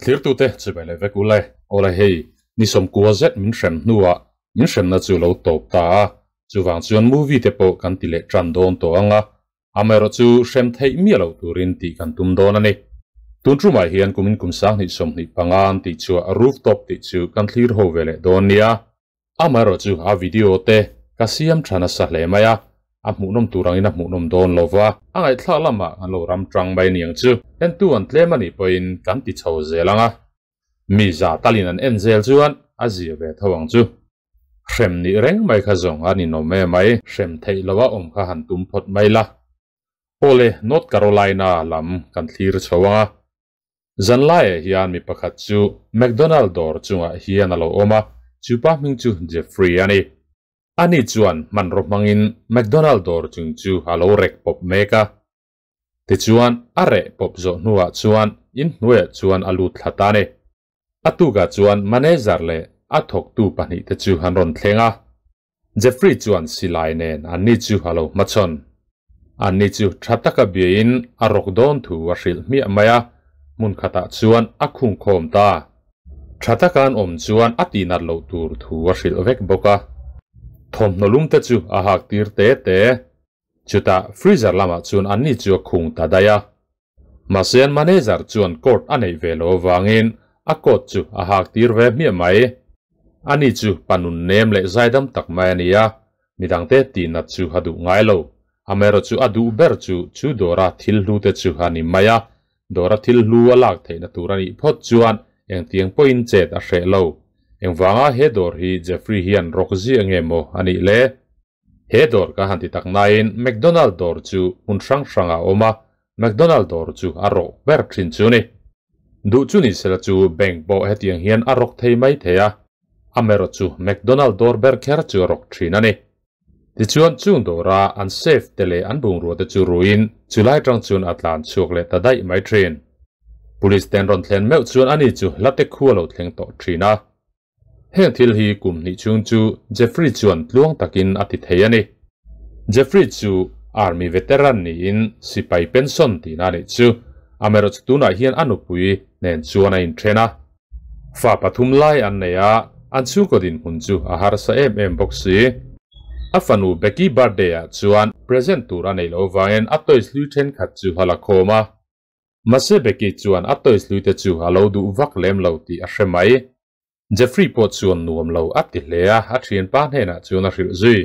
Thlirtute chibai leh vek ule. Awle hei, ni sawmkua zet min hrem hnuah min hremna chu lo tawp ta a, chuvang chuan movie te pawh kan ti leh tan dawn tawh ang a, amaherawh chu hrem theih miah loh turin tih kan tum dawn a ni. Tun tumah hian kumin kum 2025 an tih chhuah rooftop tih chu kan thlir ho ve leh dawn nia. Amaherawh chu a video te ka siam tha nasa hle mai a, a hmuhnawm tur angin a hmuhnawm dawn lo va. A ngaihthlak lamah kan lo ram tang mai niang chu entu an tlem a nih pawhin kan ti chho zel ang a, mi za talin an en zel chuan a zia ve tho ang chu. Hrem nih reng mai kha zawng a ninawm em mai, hrem theih loha awm kha han tum phawt mai la. Awle, North Carolina lam kan thlir chho ang a. Zanlaiah hian mi pakhat chu McDonald dawr chungah hian a lo awm a, chu pa hming chu Jeffrey a ni. Ani chuan hmanraw hmangin McDonald dawr chung chu a lo rek pawp mek a. Tichuan, a reh pawp zawh hnuah chuan inhnuaiah chuan a lut thla ta a ni. A tukah chuan manager leh a thawktu pahnihte chu an rawn thleng a. Jeffrey chuan silai nen anni chu a lo hmachhawn. Anni chu tha taka biain a rawk dawn thu a hrilh hmiah mai a, hmun khatah chuan a khung khawm ta. Tha taka an awm chuan a tihnat loh tur thu a hrilh vek bawk a. Thawmhnaw lum te chu a hak tir te te. Chutah freezer lamah chuan anni chu a khung ta daih a. Mahse an manager chuan coat a neih ve lo avangin a coat chu a hak tir ve hmiah mai. Ani chu pa nun nem leh zaidam tak mai a ni a, midangte tihnat chu a duh ngai lo. Amaherawh chu a duh ber chu chu dawra thil hlu te chu a ni mai a, dawra thil hlu a lak theihna tur a nih phawt chuan engtiang pawhin chet a hreh lo. Engvanga he dawr hi Jeffrey hian rawk ziah nge maw a nih le? He dawr ka han ti tak nain McDonald dawr chu hmun hrang hrang ah a awm a, McDonald dawr chu a rawk ber thin chu ni. Duh chu ni sela chu bank pawh hetiang hian a rawk thei mai thei a, amaherawh chu McDonald dawr ber kher chu a rawk thin a ni. Tichuan chung dawra an safe te leh an bungrua te chu ruin chulai tang chuan a tlan chhuak leh ta daih mai thin. Police ten rawn thlen meuh chuan ani chu hlate khu a lo thleng tawh thin a. Heng thil hi kum hnih chhung chu Jeffrey chuan tluang takin a ti thei a ni. Jeffrey chu Army veteran niin sipai pension tihna a nih chu. Amaherawhchu tunah hian a nupui nen chuan a inthen a. Fa pathum lai an nei a, an chhungkaw dinhmun chu a harsa em em bawk si. A fanu Becky birthday ah chuan present tur a neih loh avangin a toys hlui thenkhat chu a la khawm a. Mahse Becky chuan a toys hlui te chu a lo duh vak lem lo tih a hre mai. Jeffrey pawh chuan nuam lo a ti hle a, a thianpa hnenah chuan a hrilh zui.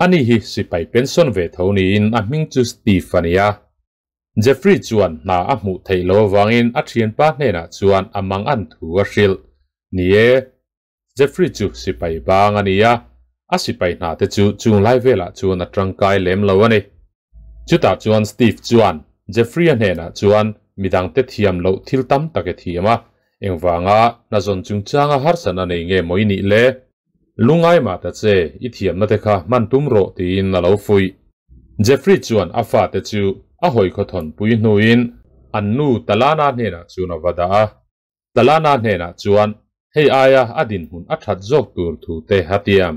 Ani hi sipai pension ve tho niin a hming chu Steve a ni a. Jeffrey chuan hna a hmuh theih lo avangin a thianpa hnenah chuan a mangan thu a hrilh. Ni e, Jeffrey chu sipai bang a ni a, a sipai hna te chu chung lai velah chuan a tangkai lem lo a ni. Chutah chuan Steve chuan Jeffrey-a hnenah chuan midangte thiam loh thil tam tak e thiam a, engvanga hna zawn chungchanga harsatna nei nge maw i nih le? Lungai mah ta che, i thiamna te kha hman tum rawh tiin a lo fuih. Jeffrey chuan a fate chu a hawikhaw thawnpui hnuin an nu Talana hnenah chuan a va dah a. Talana hnenah chuan hei aia a dinhmun a that zawk tur thu te a tiam.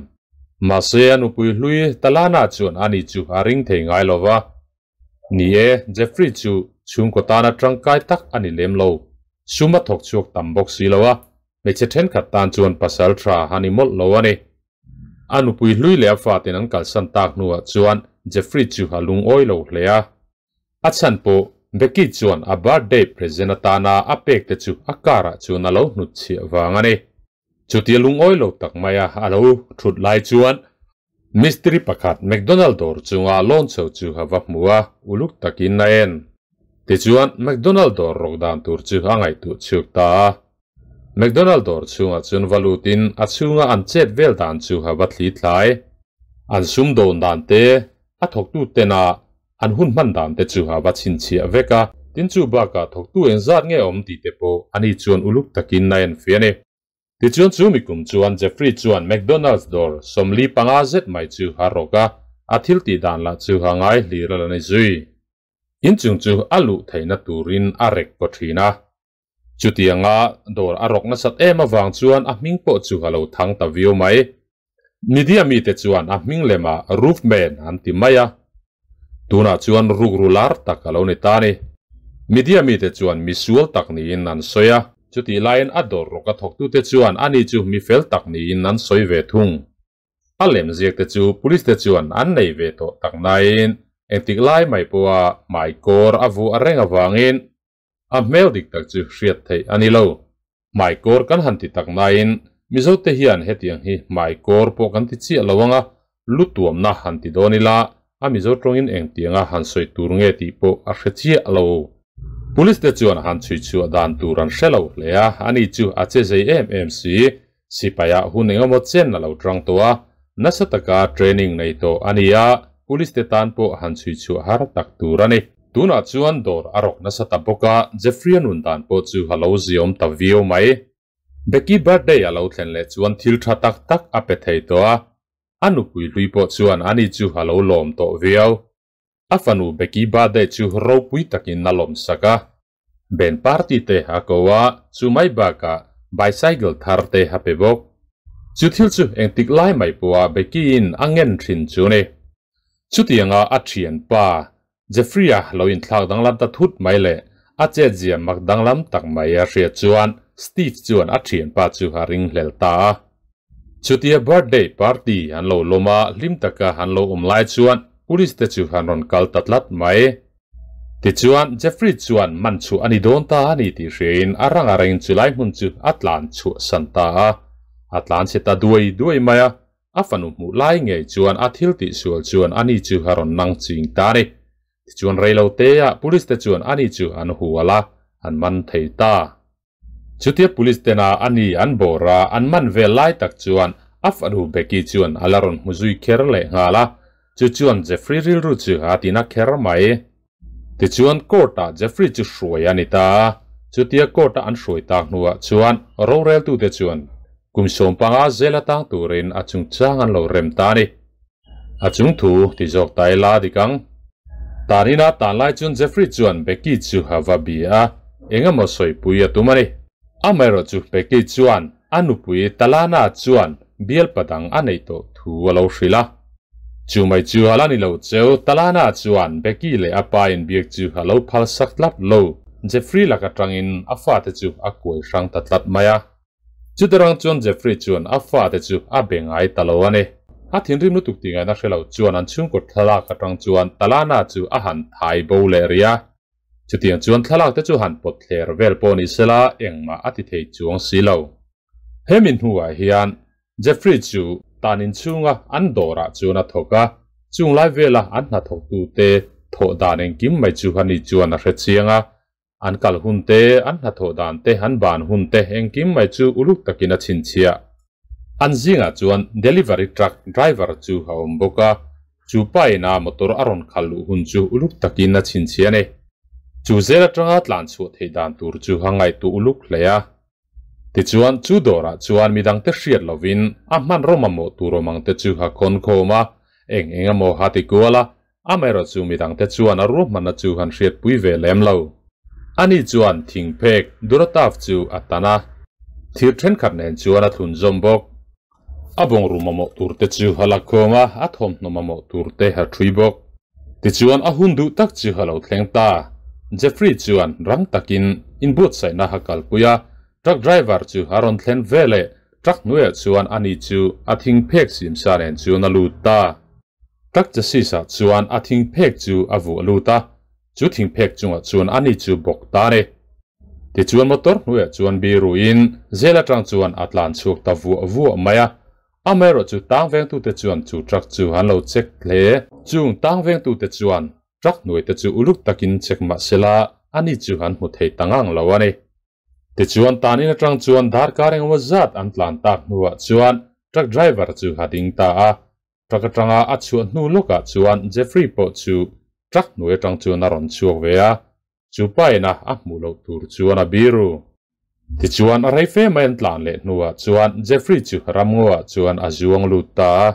Mahse a nupui hlui Talana chuan ani chu a ring thei ngai lo va. Ni e, Jeffrey chu chhungkaw tana tangkai tak a ni lem lo. Sum a thawk chhuak tam bawk si lo a, hmeichhe thenkhat tan chuan pasal tha a ni mawlh lo a ni. A nupui hlui leh a faten an kalsan tak hnuah chuan Jeffrey chu a lungawi lo hle a. A chhan pawh Becky chuan a birthday present atana a pek te chu a car ah chuan a lo hnutchhiah vang a ni. Chutia lungawi lo tak maia a lo thut lai chuan mistiri pakhat McDonald dawr chunga lawn chho chu a va hmu a, uluk takin a en. Tichuan McDonald dawr rawk dan tur chu a ngaihtuah chhuak ta a. McDonald dawr chhungah chuan va lutin a chhunga an chet vel dan chu a va thli thlai. An sum dawn dan te, a thawktu tena an hun hman dan te chu a va chhinchhiah vek a. Tin chu bakah thawktu engzat nge awm tih te pawh ani chuan uluk takin a enfiah a ni. Tichuan chu mikum chuan Jeffrey chuan McDonald's dawr 45 zet mai chu a rawk a, a thil tih dan lah chu a ngai hlir a la ni zui. Inchung chu a luh theihna turin a rek kaw thin a. Chutianga dawr a rawk nasat em avang chuan a hming pawh chu a lo thang ta viau mai. Media mite chuan a hming lemah Roofman an ti mai a. Tunah chuan rukru lar tak a lo ni ta a ni. Media mite chuan misual tak niin an sawi a. Chutih laiin a dawr rawk a thawktute chuan ani chu mi fel tak niin an sawi ve thung. A lem ziak te chu police te chuan an nei ve tawh tak nain engtik lai mai pawha hmaikawr a vuah a reng avangin a hmel dik tak chu hriat theih a ni lo. Hmaikawr kan han ti tak nain Mizote hian hetiang hi hmaikawr pawh kan ti chiah lo anga lu tuamna han ti dawn ila a Mizo tawngin engtianga han sawi tur nge tih pawh a hre chiah lo. Police te chuan han chhui chhuah dan tur an hre lo hle a, ani chu a che zei em em si. Sipai ah hun engemaw chen a lo tang tawh a, nasa taka training nei tawh a ni a, police te tan pawh han chhui chhuah har tak tur a ni. Tunah chuan dawr a rawk nasa ta bawk a, Jeffrey-a nun dan pawh chu a lo ziawm ta viau mai. Becky birthday a lo thlen leh chuan thil tha tak tak a pe thei tawh a, a nupui hlui pawh chuan ani chu a lo lawm tawh viau. A fanu Becky birthday chu ropui takin a lawmsak a, band party te a ko a, chu mai bakah bicycle thar te a pe bawk. Chu thil chu engtik lai mai pawha Becky-in a ngen thin chu ni. Chutianga a thianpa Jeffrey-a lo inthlak danglam ta thut mai leh a chetzia mak danglam tak mai a hriat chuan Steve chuan a thianpa chu a ringhlel ta a. Chutia birthday party an lo lawm a, hlim taka an lo awm lai chuan police te chu an rawn kal ta tlat mai. Tichuan, Jeffrey chuan man chhuah a ni dawn ta a ni tih hriain a rang a reng chu lai hmun chu a tlan chhuah san ta a. A tlan chhe ta duai duai mai a, a fanu hmuh lai ngei chuan a thil tih sual chuan ani chu a rawn nang ching ta a ni. Tichuan rei lo te ah police te chuan ani chu an hual a, an man thei ta. Chutia police tena a ni an bawr a, an man vel lai tak chuan a fanu Becky chuan a la rawn hmu zui kher leh nghal a, chu chuan Jeffrey rilru chu a tina kher mai. Tichuan court-ah Jeffrey chu hruai a ni ta a, chutia court-a an hruai tak hnuah chuan roreltute chuan kum 15 zel atang turin a chungchang an lo rem ta a ni. A chung thu ti zawk ta ila dik ang. Tan ina tan lai chuan Jeffrey chuan Becky chu a va bi a, eng emaw sawipui a tum a ni. Amaherawh chu Becky chuan a nupui Talana chuan bialpa dang a neih tawh thu a lo hrilh a. Chu mai chu a la ni lo cheu, Talana chuan Becky leh a pa inbiak chu a lo phal sak tlat lo. Jeffrey lak atangin a fate chu a kuai hrang ta tlat mai a. Chutarang chuan Jeffrey chuan a fate chu a be ngai ta lo a ni. A thinrim lutuk tih ngaihna hre lo chuan an chhungkaw thlalak atang chuan Talana chu a han thai bo leh rih a. Chutiang chuan thlalak te chu han pawt thler vel pawh ni sela engmah a ti thei chuang si lo. Hemi hnuah hian Jeffrey chu tan inchhunga an dawrah chuan a thawk a, chung lai vela an hnathawktute thawh dan engkim mai chu ani chuan a hre chiang a. An kal hun te, an hnathawh dan te, an ban hun te engkim mai chu uluk takin a chhinchhiah. An zingah chuan delivery truck driver chu a awm bawk a, chu pa ina motor a rawn khalh luh hun chu uluk takin a chhinchhiah a ni. Chu zel atanga tlan chhuah theih dan tur chu a ngaihtuah uluk hle a. Tichuan, chu dawrah chuan midangte hriat lovin a hmanraw mamawh tur awm ang te chu a khawn khawm a, eng eng emaw a ti kual a, Amaherawh chu midangte chuan a ruahmanna chu han hriatpui ve lem lo. Ani chuan thingphek Durataf chu a tan a, thir thenkhat nen chuan a thlun zawm bawk. A bawngru mamawh turte chu a la khawm a, a thawmhnaw mamawh turte a ṭhui bawk. Tichuan a hun duh tak chu a lo thleng ta. Jeffrey chuan rang takin inbuatsaihna a kalpui a, truck driver chu a rawn thlen veleh truck hnuaiah chuan ani chu a thingphek simsa nen chuan a lut ta. Truck chassis-ah chuan a thingphek chu a vuah lut a, chu thingphek chungah chuan ani chu bawk ta a ni. Tichuan motor hnuaiah chuan biruin zel atang chuan a tlan chhuak ta vuah vuah mai a, amaherawh chu tang vengtute chuan chu truck chu an lo check hle. Chung tang vengtute chuan truck hnuaite chu uluk takin check mah sela ani chu an hmu thei ta ngang lo a ni. Tichuan tanin atang chuan darkar engemaw zat an tlan tak hnuah chuan truck driver chu a ding ta a, Truck atanga a chhuah hnu lawkah chuan Jeffrey pawh chu truck hnuai atang chuan a rawn chhuak ve a, chu pa ina a hmuh loh tur chuan a biru. Tichuan a rei fe mai an tlan leh hnuah chuan Jeffrey chu ramngaw ah chuan a zuang lut ta a.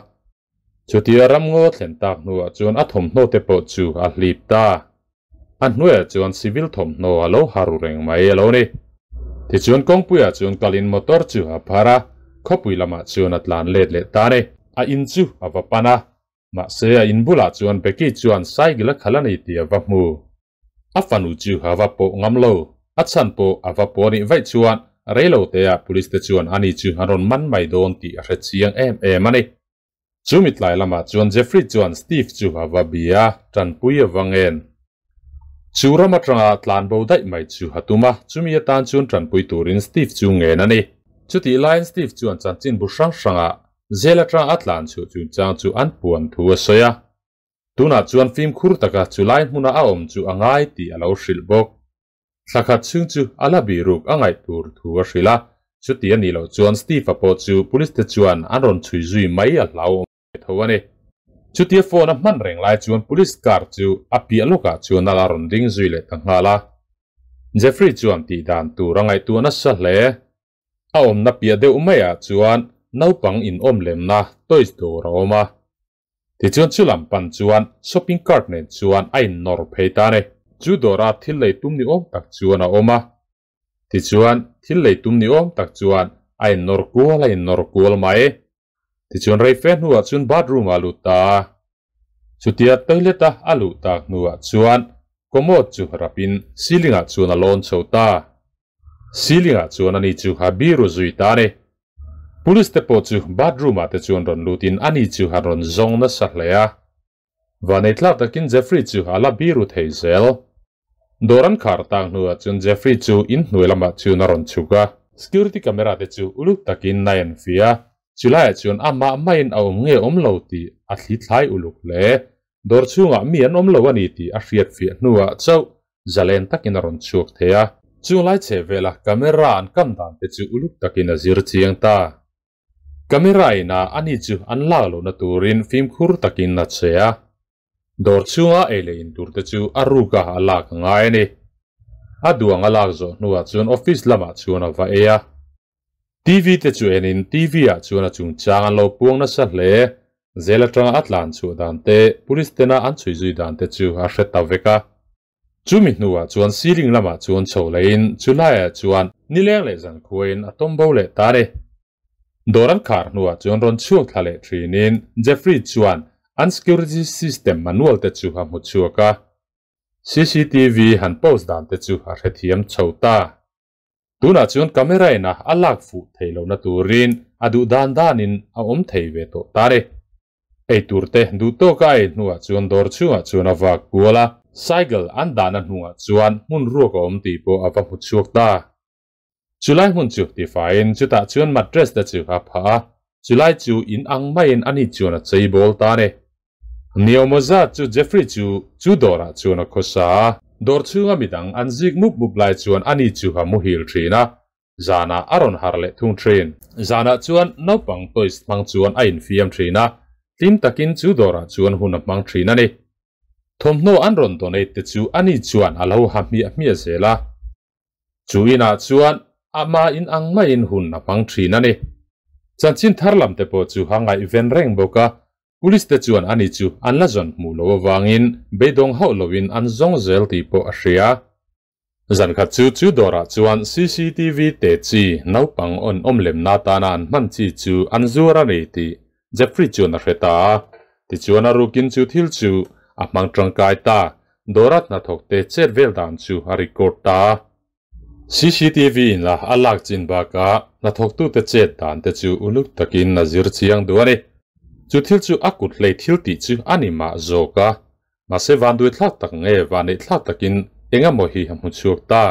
Chutia ramngaw a thlen tak hnuah chuan a thawmhnaw te pawh chu a hlip ta. A hnuaiah chuan civil thawmhnaw a lo haru reng mai a lo ni. Tichuan kawngpuiah chuan kalin motor chu a phar a, khawpui lamah chuan a tlan let leh ta a ni. A in chu a va pan a, mahse a in bulah chuan Becky chuan cycle a khalh a ni tih a va hmu. A fanu chu a va pawh ngam lo. A chhan pawh a va pawh anih vaih chuan reilo te ah police te chuan ani chu an rawn man mai dawn tih a hre chiang em em a ni. Chu mitlai lamah chuan Jeffrey chuan Steve chu a va bia a, tanpui a va ngen. Chu ram atanga tlan bo daih mai chu a tum a, chumi atan chuan tanpui turin Steve chu ngen a ni. Chutih laiin Steve chuan chanchinbu hrang hrangah zel atanga a tlan chhuah chungchang chu an puan thu a sawi a. Tunah chuan fimkhur taka chulai hmuna a awm chu a ngai tih a lo hrilh bawk. Thla khat chhung chu a la bihruk a ngaih tur thu a hrilh a, chuti a nih loh chuan Steve-a pawh chu police te chuan an rawn chhui zui mai a hlauhawm ve tho a ni. Chutia phone a hman reng lai chuan police car chu a piah lawkah chuan a la rawn ding zui leh ta nghal a. Jeffrey chuan tih dan tur a ngaihtuah nasa hle. A awmna piah deuh maiah chuan naupang inawm lemna toys dawr a awm a. Tichuan chu lam pan chuan shopping cart nen chuan a innawr phei ta a ni. Chu dawra thil lei tum ni awm tak chuan a awm a. Tichuan thil lei tum ni awm tak chuan a innawr kual a innawr kual mai. Tichuan rei fe hnuah chuan bathroom ah a lut ta a. Chutia toilet a a luh tak hnuah chuan commode chu rapin ceiling ah chuan a lawn chho ta. Ceiling ah chuan ani chu a biru zui ta a ni. Police te pawh chu bathroom ah te chuan rawn lut in ani chu a rawn zawng nasa hle a. Vanei tlak takin Jeffrey chu a la biru thei zel. Dawr an khar tak hnuah chuan Jeffrey chu in hnuai lamah chuan a rawn chhuk a. Security camera te chu uluk takin a enfiah a, chulaiah chuan amah maiin a awm nge awm lo tih a thli thlai uluk hle. Dawr chhungah mi an awm lo a ni tih a hriatfiah hnuah chauh zalen takin a rawn chhuak thei a. Chung lai chhe vela camera an kam dan te chu uluk takin a zir chiang ta. Camera inah ani chu an lak lohna turin fimkhur takin a che a. Dawr chhunga ei leh in tur te chu a ruka a lak a ngai a ni. A duang a lak zawh hnuah chuan office lamah chuan a va ei a. TV te chu enin TV ah chuan a chungchang an lo puang nasa hle. Zel atanga a tlan chhuah dan te, police tena an chhui zui dan te chu a hre ta vek a. Chumi hnuah chuan ceiling lamah chuan chho leiin chulaiah chuan nileng leh zankhuain a tawm bo leh ta a ni. Dawr an khar hnuah chuan rawn chhuak thla leh thinin Jeffrey chuan an security system manual te chu a hmu chhuak a. CCTV han post dan te chu a hrethiam chho ta. Tunah chuan camera in a a lak fuh theih lohna turin a duh dan danin a awm thei ve tawh ta ni. Ei tur te duh tawka a ei hnuah chuan dawr chhungah chuan a vak kual a, cycle an dahna hnungah chuan hmun ruak a awm tih pawh a va hmu chhuak ta. Chulai hmun chu tifaiin chutah chuan mattress te chu a phah a, chulai chu in ang maiin ani chuan a chei bawl ta ni. Niawmawza chu Jeffrey chu chu dawrah chuan a khawsa a, dawr chhunga midang an zik mup mup lai chuan ani chu a muhil thin a, zanah a rawn harh leh thung thin. Zanah chuan naupang toys hmang chuan a infiam thin a, tlim takin chu dawrah chuan hun a hmang thin a ni. Thawmhnaw an rawn donate te chu ani chuan a lo ha hmiah hmiah zel a. Chu inah chuan ama in ang maiin hun a hmang thin a ni. Chanchin thar lam te pawh chu a ngaihven reng bawk a, Police te chuan ani chu an la zawn hmuh loh avangin beidawng hauh loin an zawng zel tih pawh a hria. Zan khat chu chu dawrah chuan cctv te chi naupang awn awm lemna atana an hman chi chu an zuar a ni tih Jeffrey chuan a hre ta a. Tichuan a rukin chu thil chu a hmang tangkai ta, dawra hnathawk te chet vel dan chu a record ta a. Cctv in la a lak chin bakah hnathawktute chet dan te chu uluk takin a zir chiang duh a ni. Chu thil chu a kut hlei thil tih chu a ni mah zawk a, mahse vanduai thlak tak nge vanneih thlak takin eng emaw hi a hmu chhuak ta.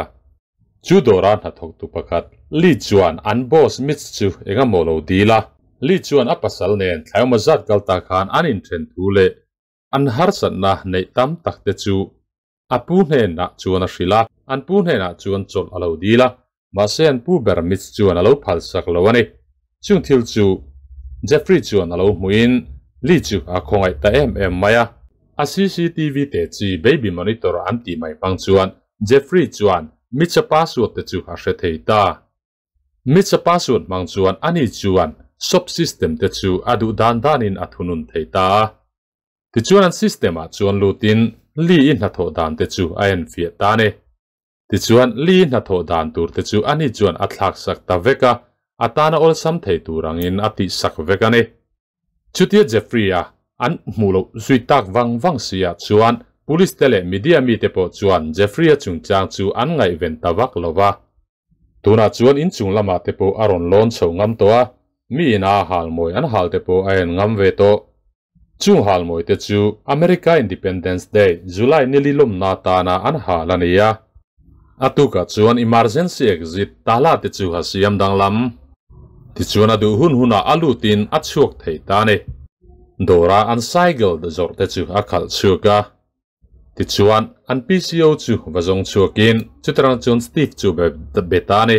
Chu dawra hnathawktu pakhat Lee chuan an boss Mitch chu eng emaw lo dil a. Lee chuan a pasal nen thlaiawma zat kal ta khan an inthen thu leh An harsatna neih tam tak te chu a pu hnenah chuan a hrilh a, an pu hnenah chuan chawlh a lo dil a, mahse an pu ber Mitch chuan a lo phalsak lo a ni. Chung thil chu Jeffrey chuan a lo hmuhin Lee chu a khawngaih ta em em mai a. A cctv te chi baby monitor an tih mai hmang chuan Jeffrey chuan Mitch-a password te chu a hre thei ta. Mitch-a password hmang chuan ani chuan shop system te chu a duh dan danin a thunun thei ta a. Tichuan an system ah chuan lutin Lee-i hnathawh dan te chu a enfiah ta a ni. Tichuan Lee-i hnathawh dan tur te chu ani chuan a thlak sak ta vek a, a tana awlsam thei tur angin a tih sak vek a ni. Chutia Jeffrey-a an hmuh loh zui tak vang vang si ah chuan Police te leh media mite pawh chuan Jeffrey-a chungchang chu an ngaihven ta vak lo va. Tunah chuan inchung lamah te pawh a rawn lawn chho ngam tawh a, mi ina halmawi an hal te pawh a en ngam ve tawh. Chung halmawi te chu America Independence Day, July nili lawmna atana an hal a ni a. A tukah chuan emergency exit tala te chu a siam danglam. Tichuan a duh hun hunah a lutin a chhuak thei ta a ni. Dawra an cycle zawrh te chu a khalh chhuak a. Tichuan an PCO chu va zawng chhuakin chutarang chuan Steve chu be ta a ni.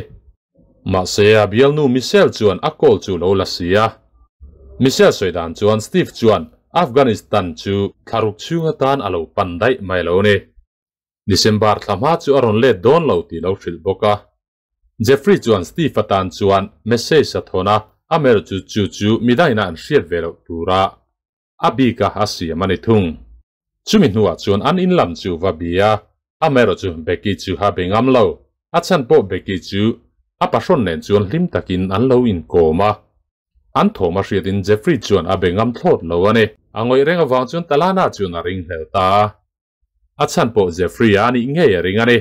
Mahse a bialnu Michelle chuan a call chu lo la si a. Michelle sawi dan chuan Steve chuan Afghanistan chu thlaruk chhung atan a lo pan daih mai lo ni. December thla hma chu a rawn let dawn lo tih lo hrilh bawk a. Jeffrey chuan Steve atan chuan message a thawn a, amaherawh chu chu chu midangina an hriat ve loh tura a bika a siam a ni thung. Chumi hnuah chuan an in lam chu va bia a, amaherawh chu Becky chu a be ngam lo. A chhan pawh Becky chu a pahrawn nen chuan hlim takin an lo inkawm a. An thawm a hriatin Jeffrey chuan a be ngam thlawt lo a ni. A ngawih reng avang chuan Talana chuan a ringhlel ta a. A chhan pawh Jeffrey a nih ngei a ring a ni.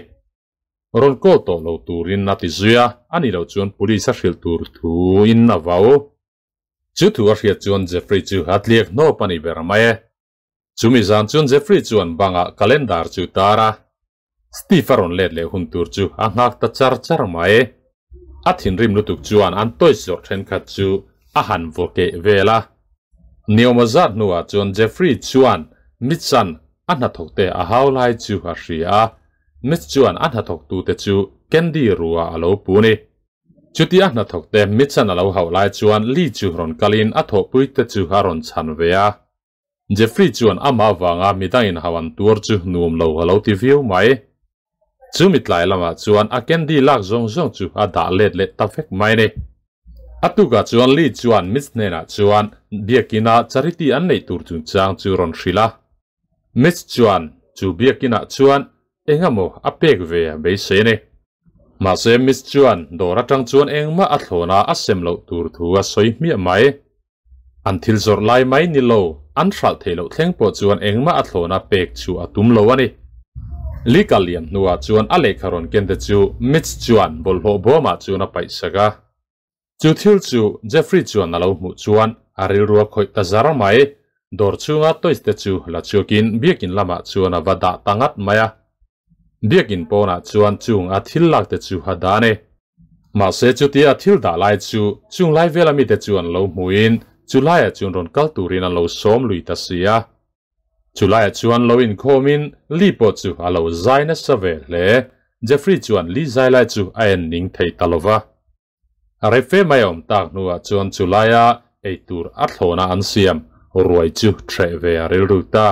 Rawn call tawh lo turin a ti zui a, a nih loh chuan police a hrilh tur thu in a vau. Chu thu a hriat chuan Jeffrey chu a tliak hnawp a ni ber mai e. Chumi zan chuan Jeffrey chuan bangah calendar chu tar a, Steve a rawn let leh hun tur chu a nghak ta char char mai. A thinrim lutuk chuan an toys zawrh thenkhat chu a han vaw keh vel a. Niawma zat hnuah chuan Jeffrey chuan Mitch-a'n a hnathawk te a hau lai chu a hria a, Mitch chuan a hnathawktute chu candy ruah a lo pu ni. Chuti a hnathawkte Mitch-a'n a lo hauh lai chuan Lee chu rawn kalin a thawhpuite chu a rawn chhan ve a. Jeffrey chuan amah avanga midangin hau an tuar chu nuam lo a lo ti viau mai. Chu mitlai lamah chuan a candy lak zawng zawng chu a dah let leh ta vek mai ni. A tukah chuan Lee chuan Mitch hnenah chuan biakina charity an neih tur chungchang chu rawn hrilh a. Mitch chuan chu biakinah chuan engemaw a pek ve a beisei a ni. Mahse Mitch chuan dawr atang chuan engmah a thlawn a a sem loh tur thu a sawi hmiah mai. An thil zawrh lai mai ni lo, an hralh theih loh thleng pawh chuan engmah a thlawn a pek chu a tum lo a ni. Lee kal liam hnuah chuan a lehkha rawn ken te chu Mitch chuan bawlhhlawh bawmah chuan a paih sak a. Chu thil chu Jeffrey chuan a lo hmuh chuan a rilru a khawih ta zar mai. Dawr chhunga toys te chu la chhuakin biakin lamah chuan a va dah ta ngat mai a. Biakin pawnah chuan chung a thil lak te chu a dah a ni. Mahse chutia a thil dah lai chu chung lai vela mite chu an lo hmuhin chu laiah chuan rawn kal turin an lo sawm lui ta si a. Chu laiah chuan lo inkhawmin Lee pawh chu a lo zai nasa ve hle. Jeffrey chuan Lee zai lai chu a en ning thei ta lo va. A rei fe mai a awm tak hnuah chuan chu laia eitur a thlawna an siam ruai chu hreh ve a rilru ta.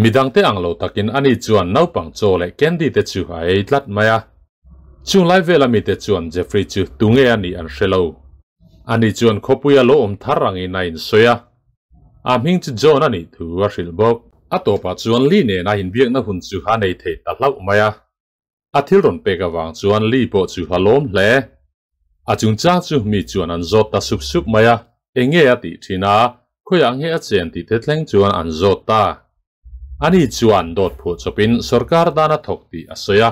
Midangte ang lo takin ani chuan naupang chaw leh candy te chu a ei tlat mai a. Chung lai vela mite chuan Jeffrey chu tunge a nih an hre lo. Ani chuan khawpuia lo awm thar angin a insawi a. A hming chu John a nih thu a hrilh bawk. A tawpah chuan Lee nena inbiakna hun chu a nei thei ta hlauh mai a. A thil rawn pek avang chuan Lee pawh chu a lawm hle. A chungchang chu mi chuan an zawt ta sup sup mai a, eng nge a tih thin a, khawiah nge a chen tih te thleng chuan an zawt ta. Ani chuan dawt phuah chawpin sawrkar dan a thawk tih a sawi a,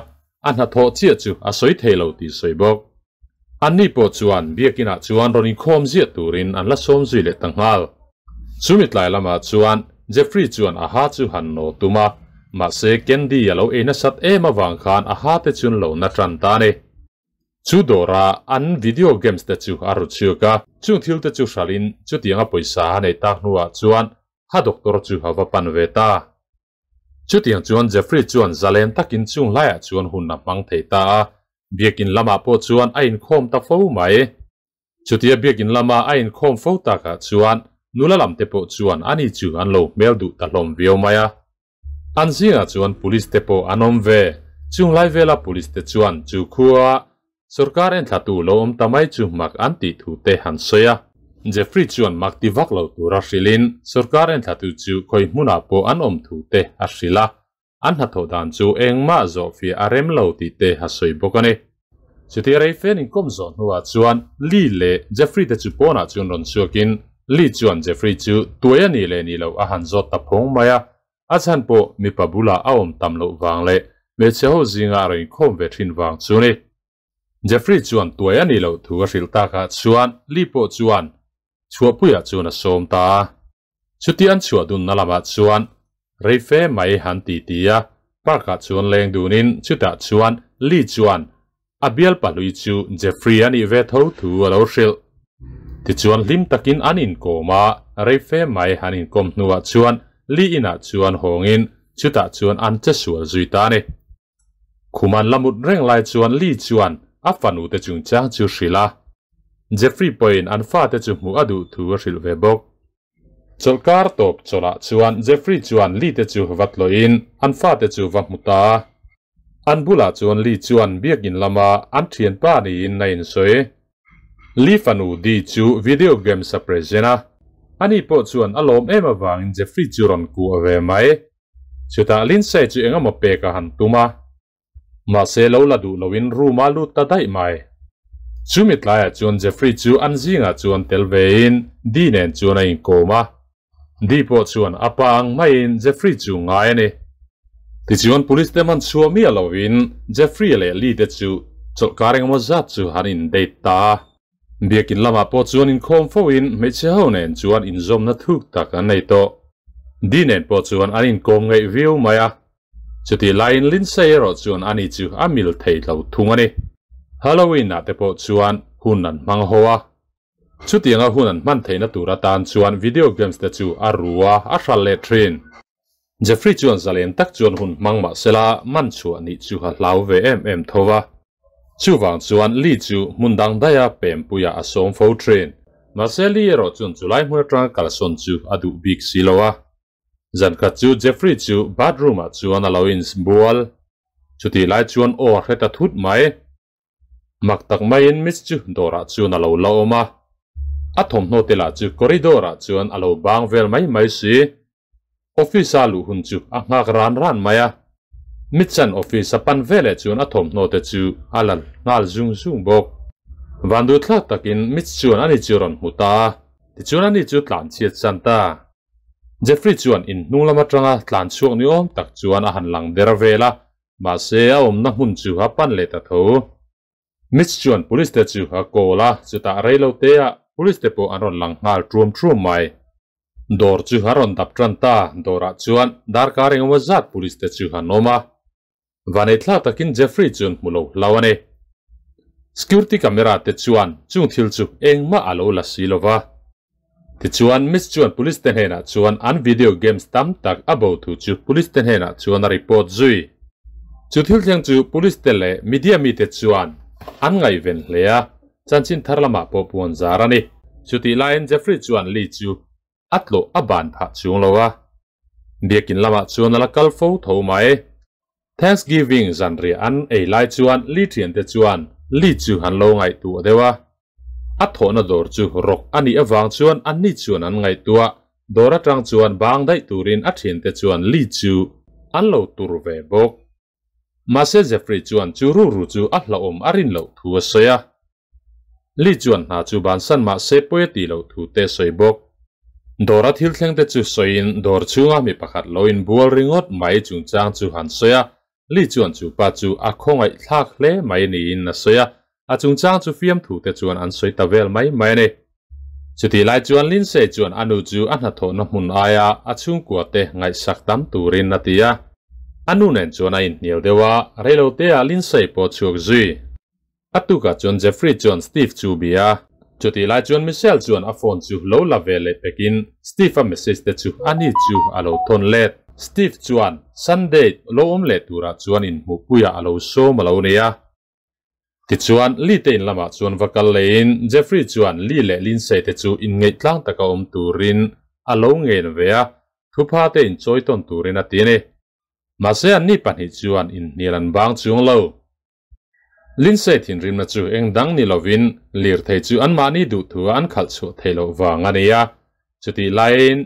a hnathawh chiah chu a sawi thei lo tih sawi bawk. Anni pawh chuan biakinah chuan rawn inkhawm ziah turin an la sawm zui leh ta nghal. Chumi tlai lamah chuan Jeffrey chuan a ha chu han naw tum a, mahse Candy a lo ei nasat em avang khan a ha te chun lo na tan ta a ni. Chu dawra an video games te chu a ru chhuak a, chung thil te chu hralhin chutianga pawisa a nei tak hnuah chuan ha doctor chu a va pan ve ta. Chutiang chuan Jeffrey chuan zalen takin chung laiah chuan hun a hmang thei ta a, biakin lamah pawh chuan a inkhawm ta fo mai. Chutia biakin lama a inkhawm fo takah chuan nula lamte pawh chuan ani chu an lo hmel duh ta hlawm viau mai a. An zingah chuan police te pawh an awm ve. Chung lai vela police te chuan chu khua Sorkar enthlatu lo awm ta mai chu mak an tih thu te han sawi a. Jeffrey chuan mak ti vak lo tura hrilhin sorkar enthlatu chu khawi hmunah pawh an awm thu te a hrilh a, an hnathawh dan chu engmah zawhfiah a rem lo tih te a sawi bawk a ni. Chutia rei fen inkawm zawh hnuah chuan Lee leh Jeffrey te chu pawnah chuan rawn chhuakin Lee chuan Jeffrey chu tuai a nih leh nih loh a han zawt ta phawng mai a. A chhan pawh mipa bula a awm tam loh vang leh hmeichhe ho zinga a rawn inkhawm ve thin vang chu ni. Jeffrey chuan tuai a nih loh thu a hrilh takah chuan Lee pawh chuan chhuahpuiah chuan a sawm ta a. Chuti an chhuah dunna lamah chuan rei fe mai han ti ti a, park ah chuan leng dunin chutah chuan Lee chuan a bial pahlui chu Jeffrey a nih ve tho thu a lo hrilh. Tichuan hlim takin an inkawm a, rei fe mai an inkawm hnuah chuan Lee inah chuan hawngin chutah chuan an che sual zui ta a ni. Khum an la mut reng lai chuan Lee chuan a fanu te chungchang chu hrilh a, Jeffrey pawhin an fate chu hmuh a duh thu a hrilh ve bawk. Chawlhkar tawp chawlhah chuan Jeffrey chuan Lee te chu va tlawhin an fate chu va hmu ta a. An bulah chuan Lee chuan biakin lama an thianpa niin a insawi. Lee fanu Dee chu video games a present a, ani pawh chuan a lawm em avangin Jeffrey chu rawn kuah ve mai. Chutah Lindsay chu eng emaw pek a han tum a, mahse lo la duh loin room a lut ta daih mai. Chumi tlaiah chuan Jeffrey chu an zingah chuan tel vein Dee nen chuan a inkawm a. Dee pawh chuan a pa ang maiin Jeffrey chu ngai a ni. Tichuan police te man chhuah miah loin Jeffrey leh Lee te chu chawlhkar engemaw zat chu han in date ta a. Biakin lamah pawh chuan inkhawm foin hmeichhe ho nen chuan inzawmna thuk tak an nei tawh. Dee nen pawh chuan an inkawm ngaih viau mai a. Chutih laiin Lindsay erawh chuan ani chu a mil thei lo thung a ni. Halloween ah te pawh chuan hun an hmang ho a. Chutianga hun an hman theihna tur atan chuan video games te chu a ru a, a hral leh thin. Jeffrey chuan zalen tak chuan hun hmang mah sela man chhuah nih chu a hlau ve em em tho va. Chuvang chuan Lee chu hmun dang daiha pempuiah a sawm fo thin. Mahse Lee erawh chuan chulai hmun atanga kalsawn chu a duh bik si lo a. Zankhat chu Jeffrey chu bathroom ah chuan a lo inbual. Chutih lai chuan aw a hre ta thut mai. Mak tak maiin Mitch chu dawrah chuan a lo la awm a. A thawmhnaw te lah chu corridor ah chuan a lo bang vel mai mai si. Office a luh hun chu a nghak ran ran mai a. Mitch-a'n office a pan veleh chuan a thawmhnaw te chu a la nghal zung zung bawk. Vanduhthlak takin Mitch chuan ani chu rawn hmu ta a, tichuan ani chu tlanchhiat san ta. Jeffrey chuan inhnung lam atanga tlan chhuak ni awm tak chuan a han lang der vel a, mahse a awmna hmun chu a pan leh ta tho. Mitch chuan police te chu a call a, chutah reilo te ah police te pawh an rawn lang nghal ṭuam ṭuam mai. Dawr chu a rawn dap ṭan ta, dawrah chuan darkar engemaw zat police te chu an awm a. Vaneihthlak takin Jeffrey chuan hmu lo hlau a ni. Security camera te chuan chung thil chu engmah a lo la si lo va. Tichuan, Mitch chuan police te hnenah chuan an video games tam tak a bo thu chu police te hnenah chuan a report zui. Chu thil thleng chu police te leh media mite chuan an ngaihven hle a, chanchin thar lamah pawh puan zar a ni. Chutih laiin Jeffrey chuan Lee chu a tlawh a ban phah chung lo a, biakin lamah chuan a la kal fo tho mai. Thanksgiving zanriah an ei lai chuan Lee thiante chuan Lee chu an lo ngaihtuah deuh a. A thawhna dawr chu rawk a nih avang chuan anni chuan an ngaihtuah. Dawr atang chuan bang daih turin a thiante chuan Lee chu an lo tur ve bawk. Mahse Jeffrey chuan chu ruru chu a hlauhawm a rin loh thu a sawi a. Lee chuan hna chu bansan mah se pawi a tih loh thu te sawi bawk. Dawra thil thleng te chu sawiin dawr chhunga mi pakhat lo inbual ringawt mai chungchang chu han sawi a, Lee chuan chu pa chu a khawngaih thlak hle mai niin a sawi a, a chungchang chu fiamthu te chuan an sawi ta vel mai mai a ni. Chutih lai chuan Lindsay chuan a nu chu a hnathawhna hmun aia a chhungkua te ngaihsak tam turin a ti a, a nu nen chuan a inhnial deuh a, reiloteah Lindsay pawh chhuak zui. A tukah chuan Jeffrey chuan Steve chu bia a, chutih lai chuan Michelle chuan a phone chu lo la ve leh pekin Steve-a message te chu ani chu a lo thawn let. Steve chuan Sunday lo awm leh turah chuan inhmuhpuiah a lo sawm a lo ni a. Tichuan Lee te in lamah chuan va kal leiin Jeffrey chuan Lee leh Lindsay te chu inngeihtlang taka awm turin a lo ngen ve a, thupha te inchawi tawn turin a ti a ni. Mahse anni pahnih chuan inhnial an bang chuang lo. Lindsay thinrimna chu eng dang ni lovin lirthei chu anmahni duhthua an khalh chhuah theih loh vang a ni a. Chutih laiin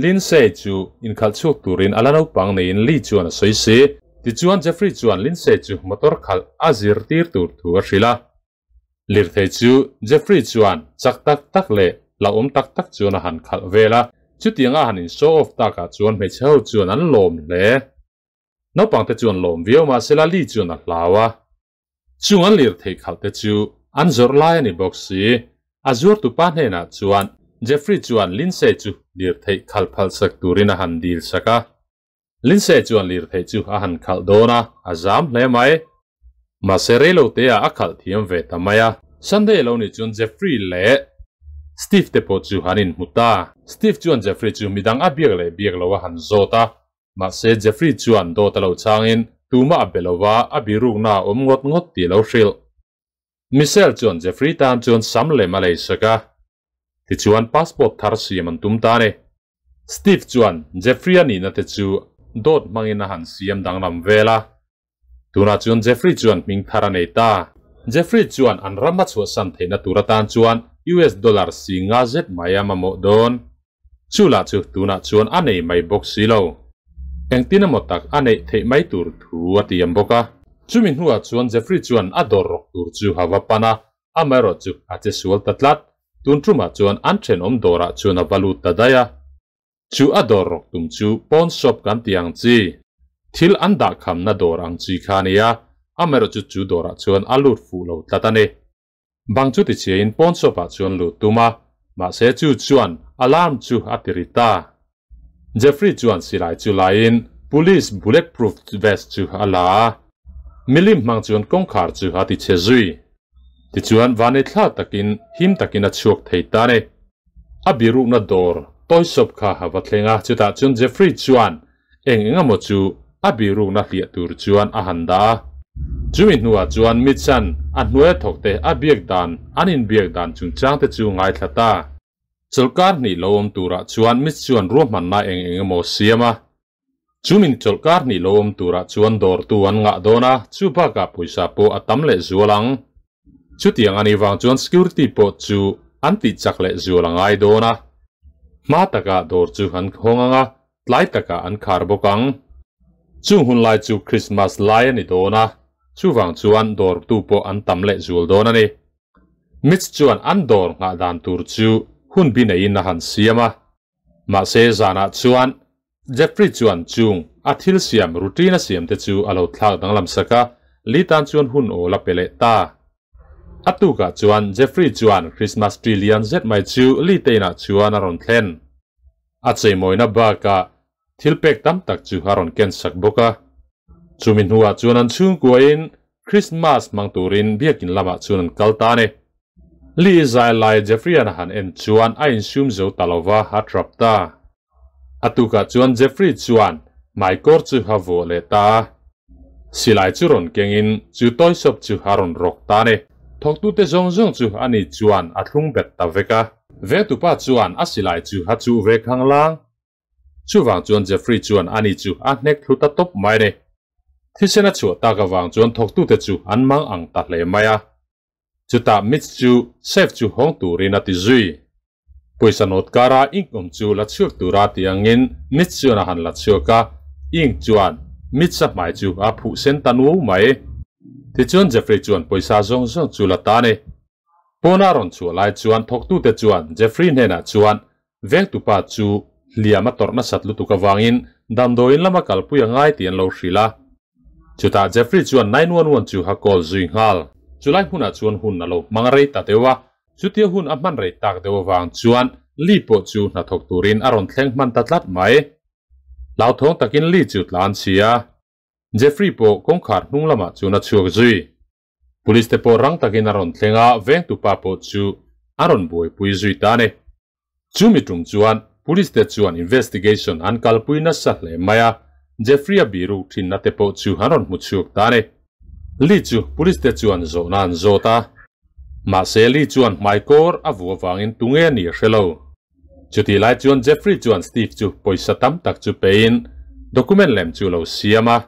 Lindsay chu inkhalh chhuak turin a la naupang neiin Lee chuan a sawi si. Tichuan Jeffrey chuan Lindsay chu motor khalh a zirtir tur thu a hrilh a. Lirthei chu Jeffrey chuan chak tak tak leh hlauhawm tak tak chuan a han khalh vel a. Chutianga han in show off takah chuan hmeichhe ho chuan an lawm hle. Naupang te chuan lawm viau mahsela Lee chuan a hlau a. Chung an lirthei khalh te chu an zawrh lai a ni bawk si. A zuartu pa hnenah chuan Jeffrey chuan Lindsay chu lirtheih khalh phalh sak turin a han dil sak a. Lindsay chuan lirtheih chu a han khalh dawn a, a zam hle mai. Mahse reilo te ah a khalh thiam ve ta mai a. Sunday lo nih chuan Jeffrey leh Steve te pawh chu an inhmu ta. Steve chuan Jeffrey chu midang a biak leh biak lo a han zawt a. Mahse Jeffrey chuan dawt a lo changin tumah a be lo va, a birukna a awm ngawt ngawt tih a lo hrilh. Michelle chuan Jeffrey tan chuan sam lem a lei sak a, tichuan passport thar siam an tum ta a ni. Steve chuan Jeffrey a nihna te chu dawt hmangin a han siam danglam vel a, tunah chuan Jeffrey chuan hming thar a nei ta. Jeffrey chuan an ram a chhuahsan theihna tur atan chuan US dollar si nga zet mai a mamawh dawn. Chu lah chu tunah chuan a nei mai bawk si lo. Engtin emaw tak a neih theih mai tur thu a tiam bawk a. Chumi hnuah chuan Jeffrey chuan a dawr rawk tur chu a va pan a, amaherawh chu a che sual ta tlat. Tun tumah chuan an thenawm dawrah chuan a va lut ta daih a. Chu a dawr rawk tum chu pawn shop kan ti ang chi, thil an dahkhamna dawr ang chi kha a ni a, amaherawh chu chu dawrah chuan a lut fuh lo tlat a ni. Bang chu tichhiain pawn shop-ah chuan lut tum a, mahse chu chuan alarm chu a ti ri ta. Jeffrey chuan silai chu laiin police bulletproof vest chu a la a, milim hmang chuan kawngkhar chu a tichhe zui. Tichuan vanei thla takin him takin a chhuak thei ta a ni. A birukna dawr toy shop kha a va thleng a, chutah chuan Jeffrey chuan Eng eng emaw chu a birukna hliah tur chuan a han dah a. Chumi hnuah chuan Mitchan a hnuaia thawkte a biak dan, an inbiak dan chungchangte chu ngaithla ta. Chawlhkar hnih lo awm turah chuan Mitch chuan ruahmanna eng eng emaw siam a. Chumin chawlhkar hnih lo awm turah chuan dawrtu an ngah dawn a, chu bakah pawisa pawh a tam leh zual ang. Chutiang a nih vang chuan security pawh chu an tih chak leh zual a ngai dawn a. Hma takah dawr chu an hawng ang a, tlai takah an khar bawk ang. Chung hun lai chu Christmas lai a ni dawn a, chuvang chuan dawrtu pawh an tam leh zual dawn a ni. Mitch chuan an dawr nghah dan tur chu hun bi neiin a han siam a. Mahse zanah chuan Jeffrey chuan chung a thil siam routine a siam te chu a lo thlak danglam sak a, Lee tan chuan hun awl a pe leh ta. A tukah chuan Jeffrey chuan Christmas tree lian zet mai chu Lee te inah chuan a rawn thlen. A cheimawina bakah thil pek tam tak chu a rawn ken sak bawk a. Chumi hnuah chuan an chhungkuain Christmas hmang turin biakin lamah chuan an kal ta a ni. Lee zai lai Jeffrey-a'n a han en chuan a insum zo ta lo va, a trap ta. A tukah chuan Jeffrey chuan hmaikawr chu a vuah leh ta a. Silai chu rawn kengin chu toy shop chu a rawn rawk ta a ni. Thawktute zawng zawng chu ani chuan a thlung bet ta vek a. Vengtupa chuan a silai chu a chuh ve khanglang. Chuvang chuan Jeffrey chuan ani chu a hnek thlu ta tawp mai a ni. Thisen a chhuah tak avang chuan thawktute chu an mang ang ta hle mai a. Chutah Mitch chu safe chu hawng turin a ti zui. Pawisa nawt kara ink awm chu la chhuak tura ti angin Mitch chuan a han la chhuak a, ink chuan Mitch-a hmai chu a phuh sen ta nuau mai. Tichuan Jeffrey chuan pawisa zawng zawng chu la ta a ni. Pawna rawn chhuah lai chuan thawktute chuan Jeffrey hnenah chuan vengtupa chu hliam a tawrh nasat lutuk avangin damdawiin lama kalpui a ngai tih an lo hrilh a. Chutah Jeffrey chuan 911 chu a call zui nghal. Chulai hmunah chuan hun a lo hmang rei ta deuh a, chutia hun a hman rei tak deuh avang chuan Lee pawh chu hnathawk turin a rawn thleng hman ta tlat mai. Hlauthawng takin Lee chu tlan chhia. Jeffrey pawh kawngkhar hnung lamah chuan a chhuak zui. Police te pawh rang takin a rawn thleng a, vengtupa pawh chu a rawn buaipui zui ta a ni. Chumi tum chuan Police te chuan investigation an kalpui nasa hle mai a, Jeffrey-a biruk thinna te pawh chu an rawn hmu chhuak ta a ni. Lee chu Police te chuan zawhna an zawt a, mahse Lee chuan hmaikawr a vu avangin tunge a nih a hre lo. Chutih lai chuan Jeffrey chuan Steve chu pawisa tam tak chu pein document lem chu lo siam a.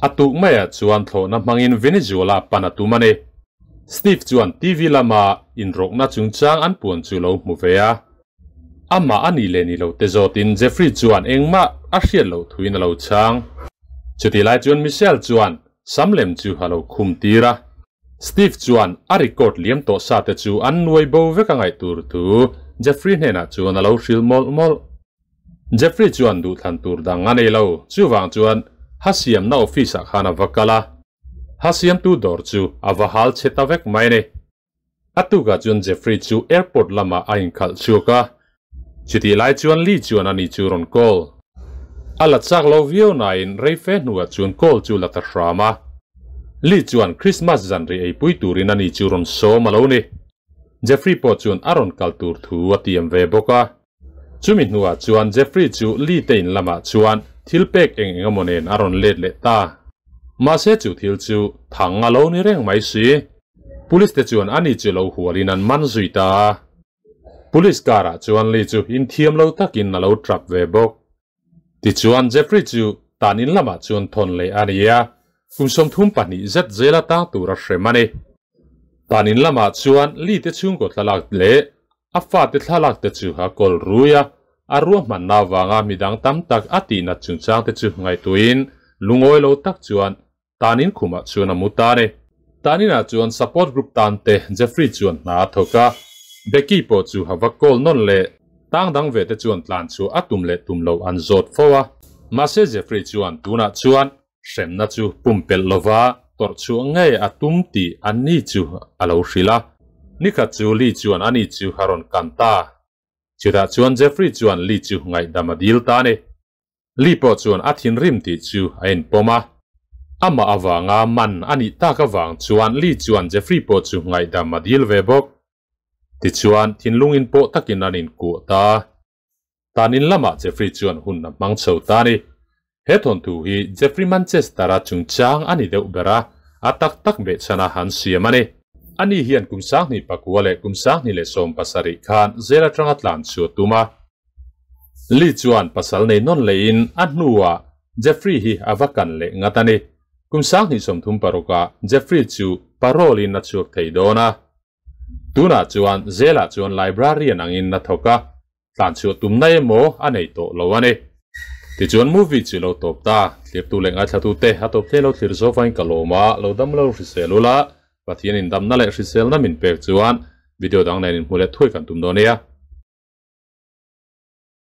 A tuk maiah chuan thlawhna hmangin Venezuela pan a tum a ni. Steve chuan TV lama inrawkna chungchang an puan chu lo hmu ve a. Amah a nih leh ni lo te zawtin Jeffrey chuan engmah a hriat loh thuin a lo chhang. Chutih lai chuan Michelle chuan sam lem chu a lo khum tir a. Steve chuan a record liam tawh sa te chu an nuai bo vek a ngaih tur thu Jeffrey hnenah chuan a lo hrilh mawlh mawlh. Jeffrey chuan duhthlan tur dang a nei lo, chuvang chuan hasiamna office ah khan a va kal a, hasiamtu dawr chu a va hal chhe ta vek mai a ni. A tukah chuan Jeffrey chu airport lamah a inkhalh chhuak a, chutih lai chuan Lee chuan ani chu rawn call. A la chak lo viau nain rei fe hnuah chuan call chu la ta hram a. Lee chuan Christmas zanri eipui turin ani chu rawn sawm a lo ni. Jeffrey pawh chuan a rawn kal tur thu a tiam ve bawk a. Chumi hnuah chuan Jeffrey chu Lee te in lamah chuan thil pek eng eng emaw nen a rawn let leh ta. Mahse chu thil chu thang a lo ni reng mai si. Police te chuan ani chu lo hualin an man zui ta a. Police car ah chuan Lee chu inthiam lo takin a lo trap ve bawk. Tichuan Jeffrey chu tan in lamah chuan thawn leh a ni a, kum 32 zet zela tang tur a hrem a ni. Tan in lamah chuan Lee te chhungkaw thlalak leh a fate thlalak te chu a kawl rui a, a ruahmanna avanga midang tam tak a tihnat chungchang te chu ngaihtuahin lungawi lo tak chuan tan in khumah chuan a mu ta a ni. Tan inah chuan support group tan te Jeffrey chuan hna a thawk a, Becky pawh chu a va call nawn leh. Tang dang ve te chuan tlan chu a tum leh tum lo an zawt fo a, mahse Jeffrey chuan tunah chuan hremna chu pumpelh lova tawrh chhuah ngei a tum tih ani chu a lo hrilh a. Nikhat chu Lee chuan ani chu a rawn kan ta. Chutah chuan Jeffrey chuan Lee chu ngaihdam a dil ta a ni. Lee pawh chuan a thinrim tih chu a inpawm a. Amah avanga man a nih tak avang chuan Lee chuan Jeffrey pawh chu ngaihdam a dil ve bawk. Tichuan, thinlung inpawh takin an inkuah ta. Tan in lamah Jeffrey chuan hun a hmang chho ta a ni. He thawnthu hi Jeffrey Manchester-a chungchang a ni deuh ber a, a tak tak behchhana han siam a ni. Ani hian kum 2009 leh kum 2017 khan jail atanga tlan chhuah tum a. Lee chuan pasal nei nawn lehin a hnuah Jeffrey hi a va kan leh ngat a ni. Kum 2036-ah Jeffrey chu parole in a chhuak thei dawn a. Tunah chuan jail-ah chuan librarian angin a thawk a, tlan chhuah tumna emaw a nei tawh lo a ni. Tichuan movie chu lo tawp ta, thlirtu leh ngaithlatute a tawp thei lo thlir zawvain ka lawm a, lo dam lo hrisel ula, Pathianin damna leh hriselna min pek chuan video dang nen inhmu leh thuai kan tum dawn nia.